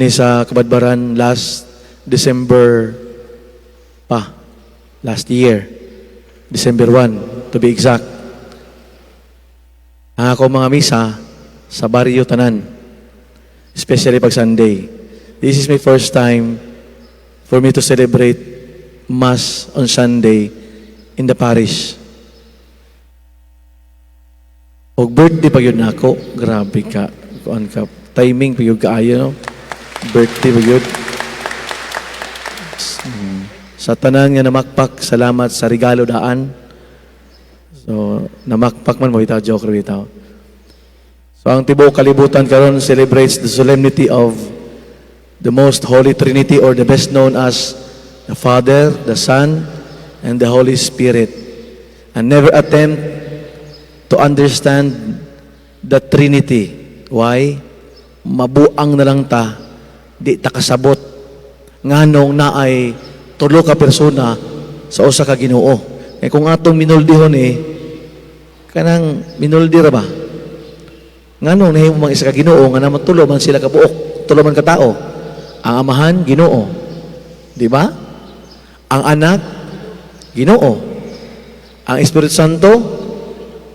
Ni sa Cabadbaran last December pa, last year, December 1 to be exact. Ang ako mga misa sa baryo tanan, especially pag Sunday. This is my first time for me to celebrate Mass on Sunday in the parish. Og birthday pa gyud nako, grabe ka. Kuan ka, timing pa gyud kaayo, no? Birthday pa gyud. Sa tanan nga namakpak, salamat sa regalo daan. So, namakpak man mo bitaw, joke ra bitaw. So, ang tibuok kalibutan karon celebrates the solemnity of the Most Holy Trinity, or the best known as the Father, the Son, and the Holy Spirit. And never attempt to understand the Trinity. Why? Mabuang na lang ta, di ta kasabot. Nganong naay tulo ka persona sa usa ka Ginoo. Kay kung atong minuldihon eh, kanang minuldi ra ba? Nganong nahimo mang isa ka Ginoo nga naman tulo man sila ka buok, tulo man ka tao? Ang Amahan, Ginoo. Di ba? Ang Anak, Ginoo. Ang Espiritu Santo,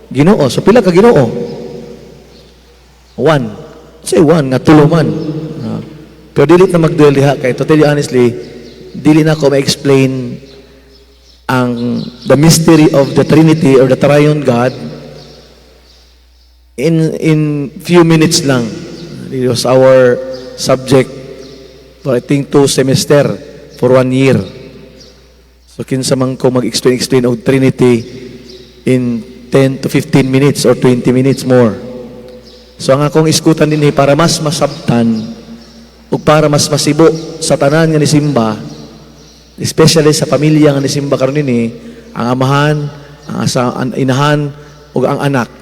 Ginoo. So pila ka Ginoo? One. Say one nga tulo man. Ah. Pero dili na magduel diha kay, to tell you honestly, dili na ko ma-explain ang the mystery of the Trinity or the Triune God in few minutes lang. It was our subject for, I think, two semester for one year. So kinsa man ko mag-explain explain og Trinity in 10 to 15 minutes or 20 minutes more? So ang akong iskutan dinhi para mas masabtan ug para mas masibo sa tanan nga nisimba, especially sa pamilya nga nisimba karon nini, ang amahan, ang asa, ang inahan ug ang anak.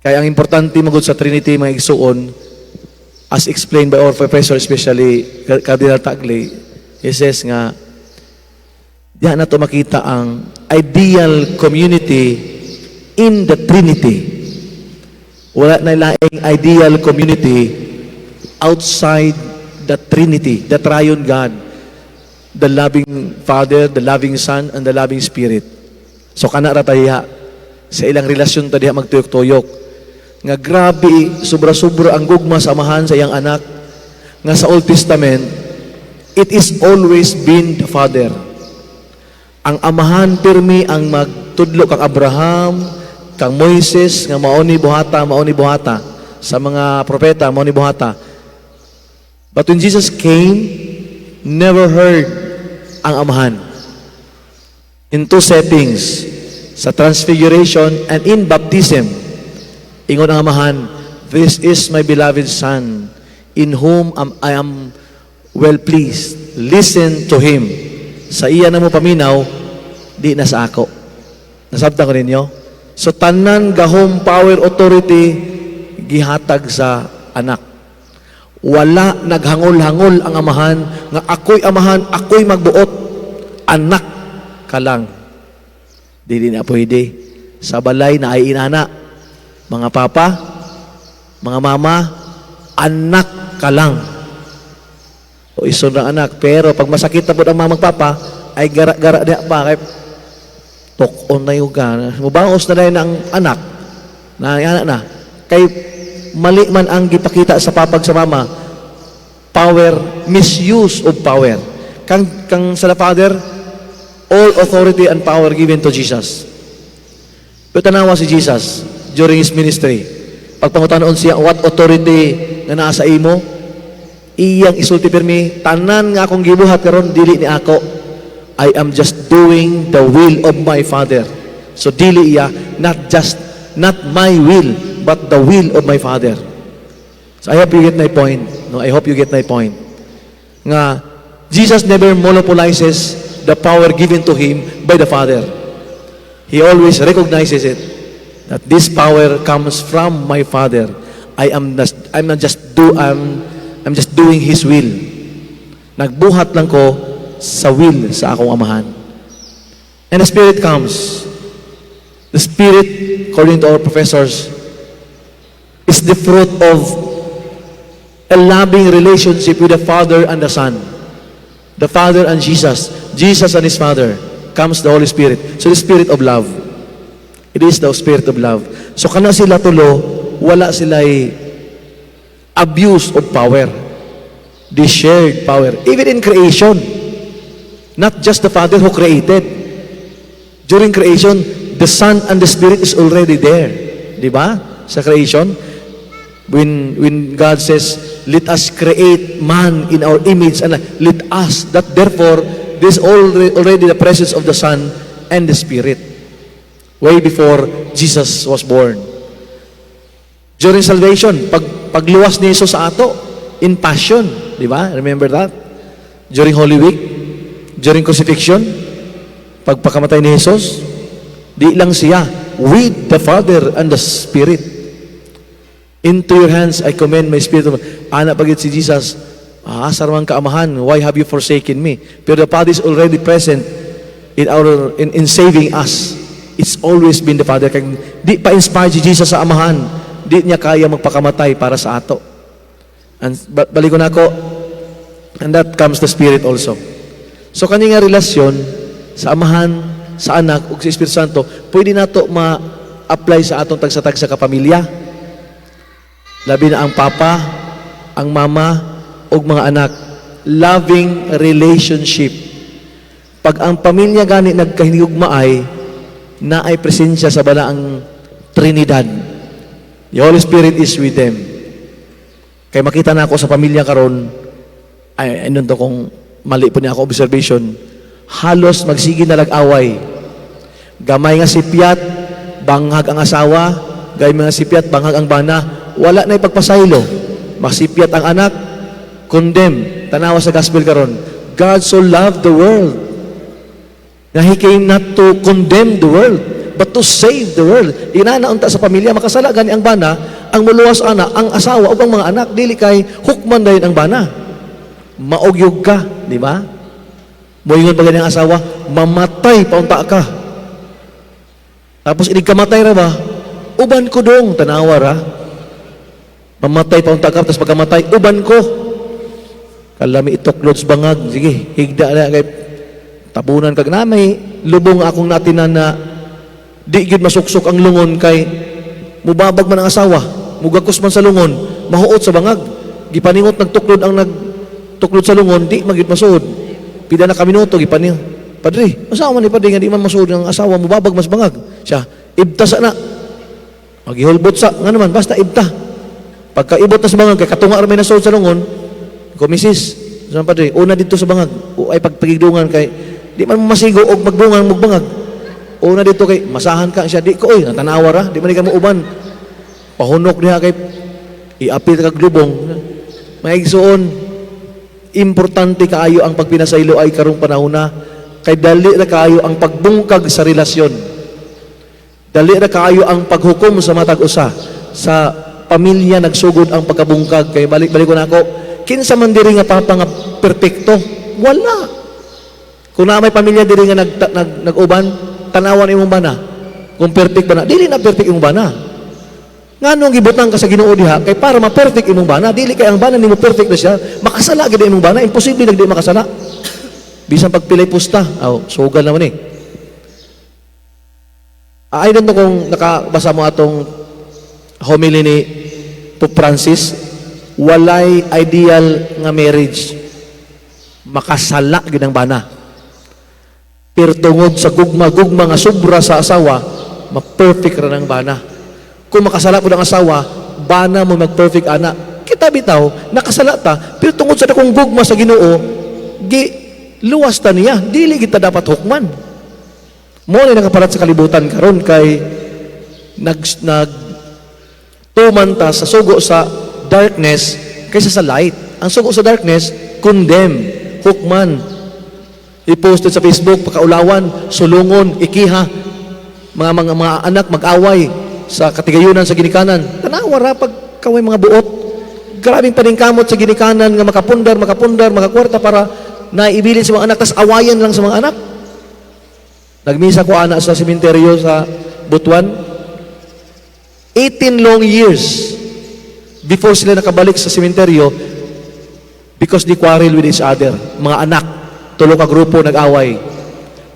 Kaya ang importante magud sa Trinity, mga igsuon, as explained by our professor, especially Cardinal Tagle, he says nga diyan na to makita ang ideal community in the Trinity. Wala na laing ideal community outside the Trinity, the Triune God, the loving Father, the loving Son, and the loving Spirit. So kana ra ta diha, sa ilang relasyon ta diha magtuyok-tuyok. Nga grabe, sobra-sobra ang gugma sa Amahan sa iyang anak. Nga sa Old Testament, it is always been the Father. Ang Amahan pirmi ang magtudlo kang Abraham, kang Moises, nga mao ni buhata, mao ni buhata. Sa mga propeta, mao ni buhata. But when Jesus came, never heard ang Amahan. In two settings, sa Transfiguration and in baptism, ingon ang Amahan, "This is my beloved Son, in whom I am well pleased. Listen to Him." Sa iya na mo paminaw, di na sa ako. Nasabtan ko ninyo? So tanan gahom, power, authority, gihatag sa anak. Wala naghangol-hangol ang Amahan nga ako'y Amahan, ako'y magbuot. Anak ka lang. Dili na pwede. Sa balay na ay inana. Mga papa, mga mama, anak ka lang. O ison ang anak. Pero pag masakit na po ang mamang papa, ay gara-gara diya pa. Kay tuk-on na yung ka. Mubaos na dahil ang anak. Na anak na. Kay mali man ang gipakita sa papag sa mama, power, misuse of power. Kang sa the Father, all authority and power given to Jesus. Pero tanawa si Jesus during His ministry. Pagpangutanon siya, "What authority nga naa sa imo?" Iyang isulti pirmi, "Tanan nga akong gibuhat karon dili ni ako. I am just doing the will of my Father." So dili iya, not just, not my will, but the will of my Father. So I hope you get my point. No, I hope you get my point. Nga Jesus never monopolizes the power given to Him by the Father. He always recognizes it that this power comes from my Father. I am not, I'm not just do I'm just doing His will. Nagbuhat lang ko sa will sa akong Amahan. And the Spirit comes. The Spirit, according to our professors, is the fruit of A loving relationship with the Father and the Son. The Father and Jesus. Jesus and His Father. Comes the Holy Spirit. So the Spirit of love. It is the Spirit of love. So kana sila tulo, wala sila abuse of power. They shared power. Even in creation. Not just the Father who created. During creation, the Son and the Spirit is already there. Di ba? Sa creation. When God says, "Let us create man in our image," and let us, that therefore, there's already the presence of the Son and the Spirit. Way before Jesus was born. During salvation, pagluwas ni Jesus sa ato, in passion, di ba? Remember that? During Holy Week, during crucifixion, pagpakamatay ni Jesus, di lang siya, with the Father and the Spirit. "Into your hands I commend my spirit." Ana pa gyud si Jesus, "Ah, asa man ka, Amahan, why have you forsaken me?" Pero the Father is already present in saving us. It's always been the Father. Kay di pa inspired si Jesus sa Amahan, di niya kaya magpakamatay para sa ato. And balik ko na ako, and that comes the Spirit also. So kani nga relasyon sa Amahan, sa Anak ug sa Espiritu Santo, pwede nato ma-apply sa atong tagsa-tagsa ka pamilya. Labi na ang papa, ang mama, ug mga anak. Loving relationship. Pag ang pamilya gani nagkahinigugmaay, naay presensya sa Balaang Trinidad. The Holy Spirit is with them. Kay makita na ako sa pamilya karon, ay, ano to kung mali po niya ako observation, halos magsige na away. Gamay nga sipyat, banghag ang asawa, gamay nga sipyat, banghag ang bana, wala na ipagpasaylo. Masipyat ang anak, condemn. Tanawa sa gospel karon. God so loved the world na He came not to condemn the world, but to save the world. Inana unta sa pamilya, makasala gani ang bana, ang muluwas ana, ang asawa ug ang mga anak, dili kay hukman dayon ang bana. Maugyog ka, di ba? Moingon pa gani ang asawa, "Mamatay paunta ka." Tapos inig kamatay ra ba? "Uban ko dong," tanawa ra. "Mamatay paunta ka," tapos pagkamatay, "Uban ko." Kalami ituklod sa bangag, sige, higda na kay tabunan kag na may lubong akong natinan na di gyud masuksok ang lungon kay mubabag man ang asawa, mugakos man sa lungon, mahuot sa bangag. Gipaningot nagtuklod ang nagtuklod sa lungon, di man gyud masuod. Pila na ka minuto gipaningot. "Padre, asawa man ni padre nga di man masuod ang asawa, mubabag mas bangag." Siya, "Ibta sa na." Magihulbot sa, nga naman, basta ibta. Pagkaibot na sa bangag, kay katunga ra may nasuod sa lungon, ko, "Misis, sa padre, una dito sa bangag, o ay pagpagigdungan kay, di man mo masigo og magbungan mog bangag. Una dito kay, masahan ka." Siya, "Di ko oy, natanawa ra, di man ka mo uban." Pahunok niya kay, iapil kag lubong. Maigsuon, importante kaayo ang pagpinasaylo ay karong panahon na, kay dali ra kaayo ang pagbungkag sa relasyon. Dali ra kaayo ang paghukom sa matag usa. Sa pamilya nagsugod ang pagkabungkag kay balik-balik ko na ako, kinsa man diri nga papa nga perpekto? Wala. Kung naa may pamilya diri nga nag, nag-uban, tanawan imong bana. Kung perfect ba na, dili na perfect imong bana. Nganong gibutang ka sa Ginoo diha kay para ma-perfect imong bana, dili kay ang bana nimo perfect na siya, makasala gid imong bana, imposible nagdi makasala. Bisan pagpilay pusta, aw, sugal naman eh. I don't know kung nakabasa mo atong homily ni Pope Francis, walay ideal nga marriage. Makasala gid ang bana. Pero tungod sa gugma-gugma nga sobra sa asawa, ma-perfect ra ng bana. Kung makasala po ng asawa, bana mo mag-perfect ana. Kita bitaw, nakasala ta, pero tungod sa dakong gugma sa Ginoo, gi luwas ta niya, dili kita dapat hukman. Mo ni nakaparat sa kalibutan karon kay nag nag tuman ta sa sugo sa darkness kaysa sa light. Ang sugo sa darkness, condemn, hukman. I-posted sa Facebook, pakaulawan, sulungon, ikiha, mga anak mag-away sa katigayunan sa ginikanan. Tanawa ra pag kaway mga buot. Grabing paningkamot sa ginikanan nga makapundar, makapundar, makakwarta para naibilin sa mga anak, tas awayan lang sa mga anak. Nagmisa ko ana sa sementeryo sa Butuan. 18 long years. Before sila nakabalik sa sementeryo, because they quarrel with each other, mga anak, tulo ka grupo nag-away.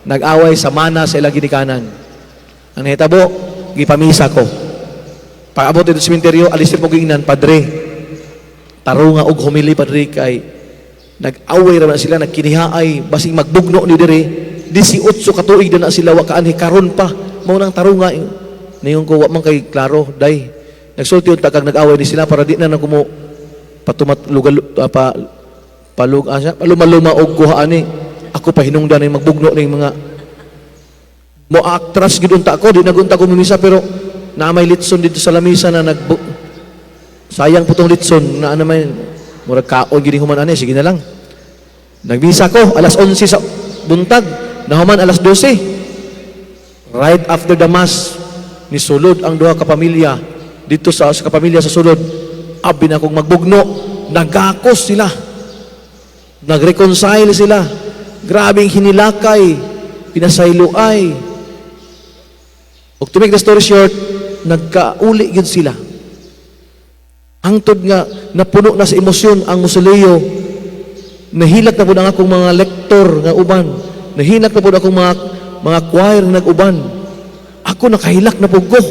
Nag-away sa mana sa ilang ginikanan. Ang nahitabo, gipamisa ko. Pag-abot dito sa sementeryo, alisin mo gingnan, "Padre, tarunga og homily, Padre, kay nag-away ra na sila, nagkinihaay, basing magbugno ni dire, 18 ka tuig na sila wa kaanhi, karon pa, mao nang tarunga." Niingon ko, "Wa man kay klaro, day. Nagsulti unta kag nag-away ni sila para di na na kumo patumat lugal pa palug asa palumaluma og kuha ani. Ako pa hinungdan ni magbugno ning mga mo atras gid unta ko, di na unta ko mimisa, pero na may litson dito sa lamisa na nag sayang po tong litson na ano may murag kaon gid human ani, sige na lang." Nagmisa ko alas 11 sa buntag, nahuman alas 12. Right after the mass, nisulod ang duha ka pamilya dito sa kapamilya sa sulod. Abi na kong magbugno, nagakos sila. Nag-reconcile sila. Grabing hinilakay, pinasayloay. Ug to make the story short, nagkauli gyud sila. Hangtod nga napuno na sa emosyon ang musoleo. Nahilak na pud ang akong mga lektor nga uban. Nahilak na pud akong mga choir nga nag-uban. Ako nakahilak na pud ko.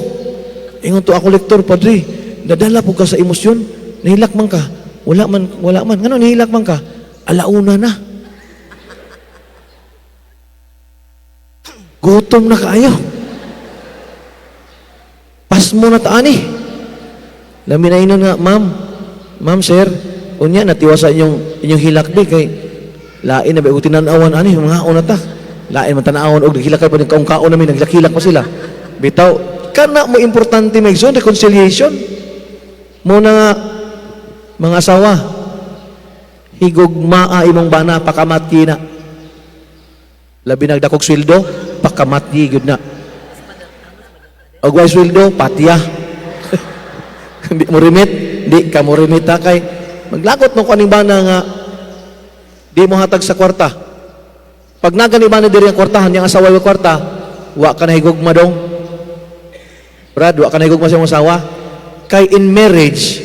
Ingon to ako lektor, "Padre, nadala pud ka sa emosyon. Nahilak man ka." "Wala man, wala man." "Ngano nahilak man ka?" "Alauna na. Gutom na kaayo. Pasmo na ta ani." Lami na inon nga, "Ma'am, ma'am, sir, unya natiwa sa inyong hilak di kay lain na ba og tinanawan ani mga una ta. Lain man tanawon og naghilak pa kaong kaon namin, naghilak pa sila." Bitaw, kana mo importante may reconciliation. Mo na nga mga asawa, higugmaa imong bana, pakamatyi na. Labi nagdakog sweldo, pakamatyi gyud na. Og way sweldo, patya. Hindi mo remit, di ka mo remit ha, kay maglagot mo ko aning bana nga di mo hatag sa kwarta. Pag nagani bana diri ang kwartahan, yang asawa yung kwarta, wa ka na higugma dong. Brad, wa ka na higugma sa imong asawa. Kay in marriage,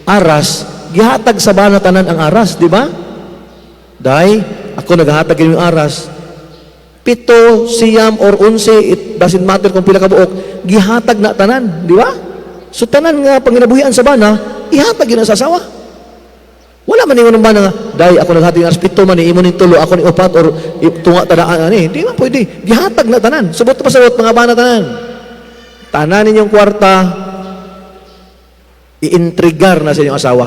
aras, gihatag sa bana tanan ang aras, di ba? Day, ako naghahatag yung aras. 7, 9, or 11, it doesn't matter kung pila ka buok, gihatag na tanan, di ba? So tanan nga panginabuhian sa bana, ihatag yun sa asawa. Wala man ingon ng bana nga, "Day, ako naghatag ng aras, 7 man, imo ning 3, ako ni 4, or tunga tadaan, ani." Di man pwede. Gihatag na tanan. Subot pa sabot, mga bana tanan. Tanan ninyong kwarta, iintrigar na sa inyong asawa.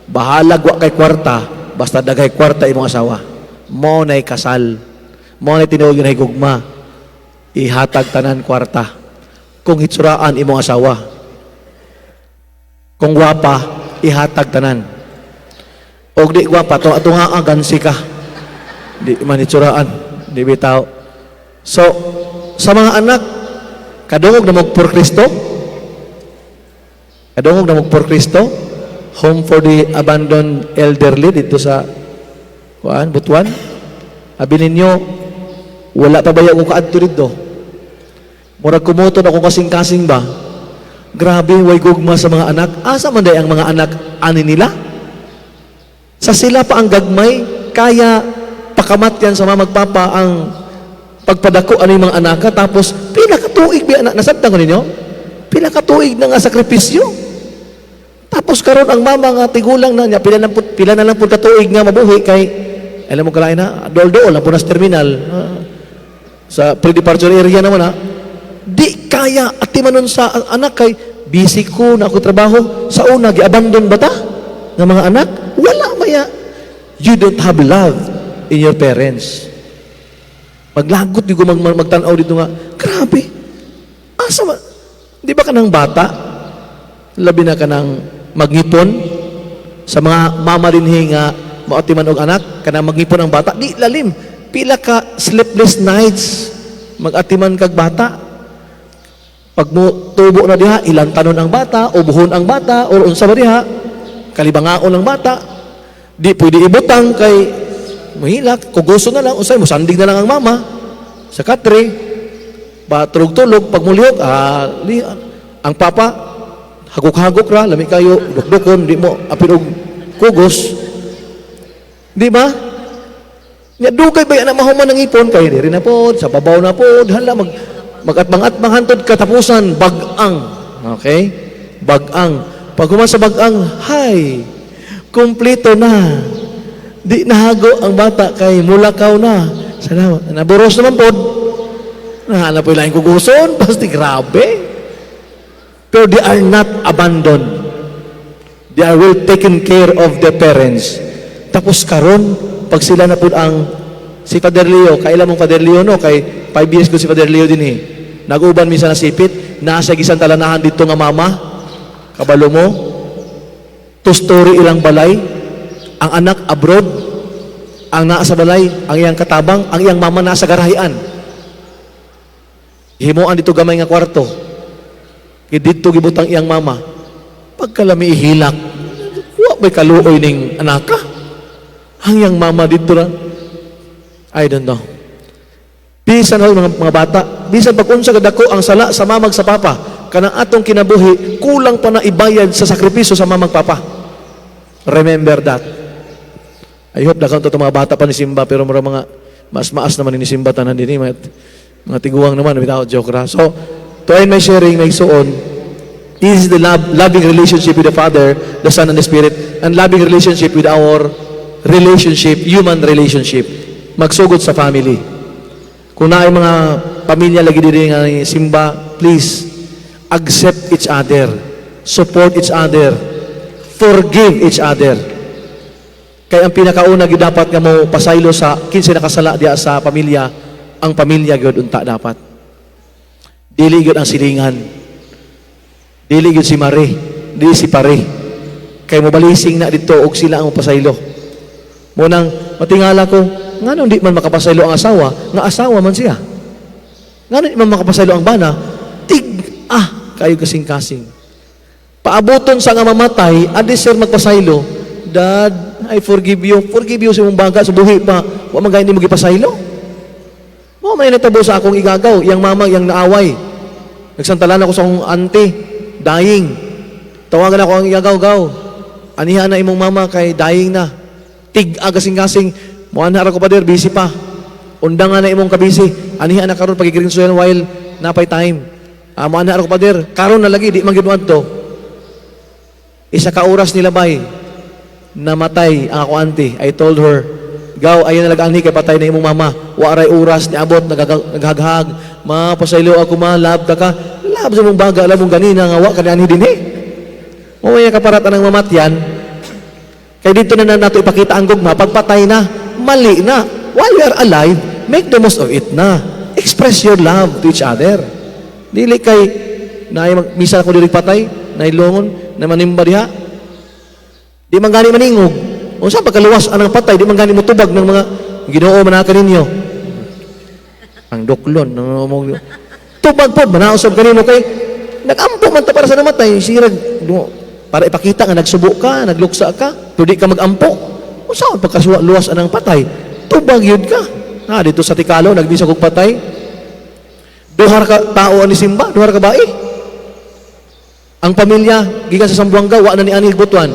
Bahalag wa kay kwarta, basta daghay kwarta imong asawa. Mo na'y kasal. Mo na'y tinuod nga higugma. Ihatag tanan kwarta. Kung hitsuraan imong asawa. Kung gwapa, ihatag tanan. Og di gwapa, tunga tunga gansi ka. Di man hitsuraan, di bitaw. So, sa mga anak, kadungog na mo por Kristo? Kadungog na mo por Kristo? Home for the Abandoned Elderly dito sa kuan, Butuan. Abi ninyo, wala pa ba ko kaadto dito? Murag kumuton ako kasing-kasing ba? Grabe, way gugma sa mga anak. Asa man day ang mga anak ani nila? Sa sila pa ang gagmay, kaya pakamatyan sa mama magpapa ang pagpadako ani mga anaka, tapos pila ka tuig bi anak, nasabtan ko ninyo? Pila ka tuig na nga sakripisyo. Tapos karon ang mama nga tigulang na niya, pila na lang pud ka tuig nga mabuhi kay alam mo kalain na dool-dool lang po na sa terminal, sa pre-departure area naman ha. Di kaya atimanon sa anak kay busy ko na ako trabaho. Sa una gi-abandon ba ta nga mga anak? Wala maya. You don't have love in your parents. Maglagot di ko magtanaw dito nga, grabe. Asa ma, di ba kanang bata, labi na kanang magnipon, sa mga mama dinhi nga maatiman og anak, kanang magnipon ang bata, di lalim. Pila ka sleepless nights, mag-atiman kag bata. Pag mo tubo na diha, ilantanon ang bata, ubuhon ang bata, or unsa ba diha, kalibangaon ang bata. Di pwede ibutang kay mahilak, kuguso na lang, unsay mo sandig na lang ang mama sa katre, patulog-tulog, pag mulihok, ang papa, Hagok-hagok ra, lami kayo, dukdukon, di mo apil og kugos. Di ba? Nya dugay ba yan na mahuman ng ipon kay diri na pod, sa babaw na pod, hala magatbang-atbang hantod katapusan bagang. Okay? Bagang. Pag human sa bagang, hay, kumpleto na. Di nahago ang bata kay mulakaw na. Salamat. Naburos naman pod. Nahanap po yung kuguson. Basta grabe. Pero they are not abandoned. They are well taken care of their parents. Tapos karon, pag sila na po ang si Father Leo, kaila mong Father Leo, no, kay 5 years ko si Father Leo din eh. Nag-uban minsan na sipit, nasa gisan talanahan dito nga mama, kabalo mo, two-story ilang balay, ang anak abroad, ang naa sa balay, ang iyang katabang, ang iyang mama nasa garahian. Himuan dito gamay nga kwarto. Kay dito gibutang iyang mama. Pagkalami ihilak, wa may kaluoy ning anaka? Ang iyang mama dito ra. I don't know. Bisan ho mga bata, bisan pag unsa kadako ang sala sa mamag sa papa, kanang atong kinabuhi, kulang pa na ibayad sa sakripisyo sa mamag papa. Remember that. I hope daghan to mga bata pa ni Simba, pero mura mga mas maas naman ni Simba tanan dinhi, mga tiguang naman without joke ra. So, to end my sharing, my igsuon, this is the loving relationship with the Father, the Son, and the Spirit, and loving relationship with our relationship, human relationship. Magsugod sa family. Kung naay mga pamilya lagi diri nga simba, please accept each other, support each other, forgive each other. Kay ang pinakauna gyud dapat nga mo pasaylo sa kinsa nakasala diya sa pamilya, ang pamilya gyud unta dapat. Dili gyud ang silingan. Dili gyud si Mare, dili si Pare. Kay mobalising na dito og sila ang mopasaylo. Mo nang matingala ko, ngano di man makapasaylo ang asawa, nga asawa man siya? Ngano di man makapasaylo ang bana, tig ah kayo kasing-kasing. Paaboton sa nga mamatay, adi sir magpasaylo. "Dad, I forgive you." Forgive you sa imong baga sa buhi pa. Wa man gani mo gipasaylo. Mao man natabo sa akong igagaw, iyang mama, iyang naaway. Nagsantalan ako sa akong auntie, dying. Tawagan ako ang igagaw-gaw. "Anihan na imong mama kay dying na." Tig kasing-kasing, "Muanha ra ko, pader, busy pa." "Undang na imong kabisi. Anihan na karon pagigiring while napay time." "Ah, muanha ra ko, pader. Karon na lagi, di man gyud to." Isa ka oras nila bay, namatay ang ako auntie. I told her, "Gaw, ayaw na lang kay patay na imong mama." Wa ray oras niabot, naghaghag. "Ma, pasaylo ako ma, love ta ka." Love sa mong baga, alam mong ganina nga wa ka ni anhi dinhi. Mo may kaparat ang mamatyan. Kay dito na nato ipakita ang gugma, pagpatay na, mali na. While we are alive, make the most of it na. Express your love to each other. Dili kay naay misa ko diri patay, nailongon, na manimba diha. Di man gani maningog. Unsa pagkaluwas anang patay, di man gani motubag ng mga Ginoo manaka ninyo. Ang duklon, no, mo tubag pod manausab kanimo kay nagampo man ta para sa namatay, sirag para ipakita nga nagsubo ka, nagluksa ka, pero di ka magampo. Unsa man pagkasuwa luwas anang patay? Tubag yun ka. Ha, dito sa Tikalo, nagbisa kog patay. Duha ra ka tao ani simba, duha ra ka bae. Ang pamilya gikan sa Zamboanga wa na ni ani Butuan.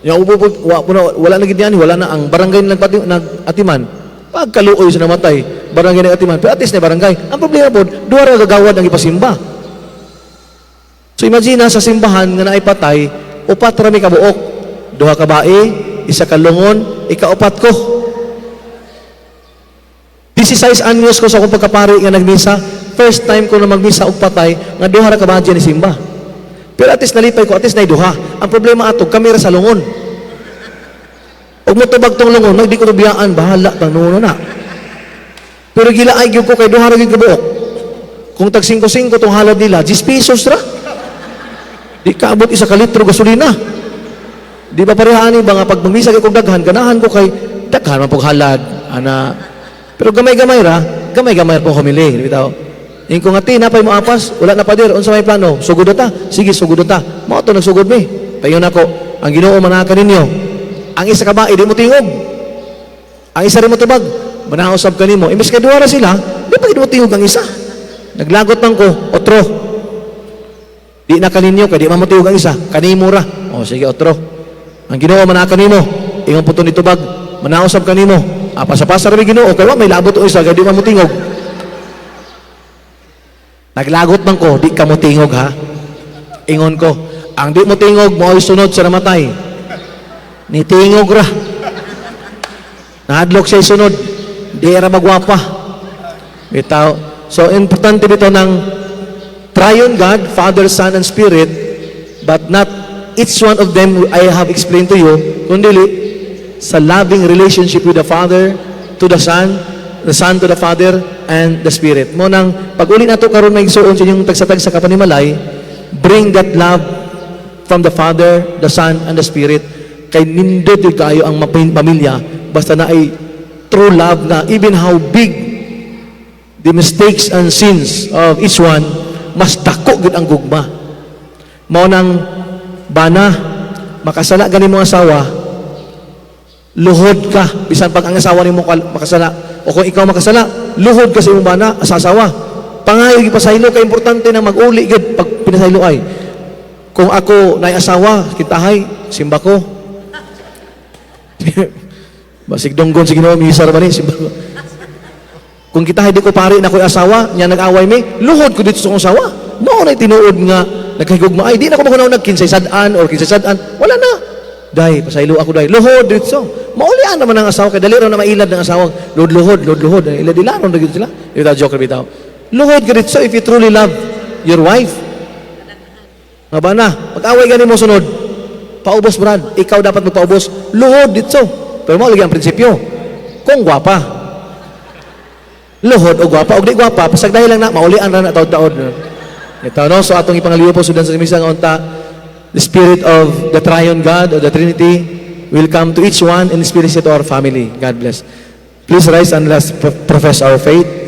Ya ubo po, wa po na, wala na gid ni ani, wala na ang barangay nagpati nag-atiman. Pagkaluoy sa namatay, barangay nag-atiman. Pero at least na barangay. Ang problema po, duha ra gagawad ang ipasimba. So imagine na sa simbahan nga naay patay, upat ra mi kabuok. Duha ka bae, isa ka lungon, ikaupat ko. 16 anyos ko sa akong pagkapari nga nagmisa. First time ko na magmisa og patay nga duha ra ka badya ni simba. Pero at least nalipay ko, at least nay duha. Ang problema ato, kami ra sa lungon. Ug motubag tong lungon, magdi ko tubiyaan, bahala tang nuno na. Pero gilaay gyud ko kay duha ra gyud kabuok. Kung tag 5-5 tong halad nila, 10 pesos ra. Di kaabot isa ka litro gasolina. Di ba pareha ani ba nga pag magmisa kay kog daghan, ganahan ko kay daghan man pog halad, ana. Pero gamay-gamay ra, gamay-gamay ra pong humili, di bitaw. Yung ko nga ti, napay mo apas, wala na pader, unsa may plano? Sugod na ta. Sige, sugod na ta. Mao to nagsugod mi. Payon ako, ang Ginoo manaka ninyo. Ang isa ka ba, di mo tingog. Ang isa rin mo tubag, manausab kanimo. Imbes kay duha ra sila, di pa gid mo tingog ang isa. Naglagot man ko, otro. Di na kaninyo kay di man motingog ang isa, kanimo ra. O sige, otro. Ang Ginoo manaa kanimo, ingon po to ni tubag, manaa usab kanimo. Ah, pasa-pasa ra mi Ginoo kay wa may labot o isa kay di man motingog. Naglagot man ko, di ka mo tingog ha. Ingon ko, ang di mo tingog mo ay sunod sa namatay. Ni tingog ra. Nahadlok siya sunod. Di ra magwapa. Bitaw. So, importante bitaw ng Triune God, Father, Son, and Spirit, but not each one of them I have explained to you, kundi sa loving relationship with the Father to the Son to the Father, and the Spirit. Mao nang pag-uli nato karon, mga igsuon, sa inyong tagsa-tagsa ka panimalay, bring that love from the Father, the Son, and the Spirit. Kay nindot gyud kaayo ang pamilya basta naay true love na even how big the mistakes and sins of each one, mas dako gyud ang gugma. Mao nang bana, makasala gani mo asawa, luhod ka bisan pag ang asawa nimo makasala o kung ikaw makasala, luhod ka sa imong bana sa asawa. Pangayo gipasaylo kay importante na mag-uli gyud pag pinasaylo ay. Kung ako naay asawa, kintahay, simba ko. Basig dunggon si Ginoo, misa ra ba ni, simba ko. Kung kita di ko pari na ko'y asawa, niya nag-away mi, luhod ko dito sa akong asawa. Mao na tinuod nga nagkahigugma ay di na ko maghuna nag kinsay sad-an or kinsay sad-an, wala na. Day, pasaylo ako, day. Luhod dito. Maulian naman ang asawa kay dali ra na mailad ng asawa. Luhod, luhod, luhod, luhod. Ilad ilaron ra gyud sila. Ito joke ra bitaw. Luhod ka dito if you truly love your wife. Nga ba na? Pag-away gani mo sunod, paubos, Brad. Ikaw dapat magpaubos. Luhod dito. Pero mao lagi ang prinsipyo. Kung gwapa. Luhod o gwapa. Og di gwapa, pasagdahi lang na, maulian ra na taod-taod. Ito, no? So atong ipangaliyo po sudan sa misa nga unta, the Spirit of the Triune God or the Trinity will come to each one and spirit to our family. God bless. Please rise and let's profess our faith.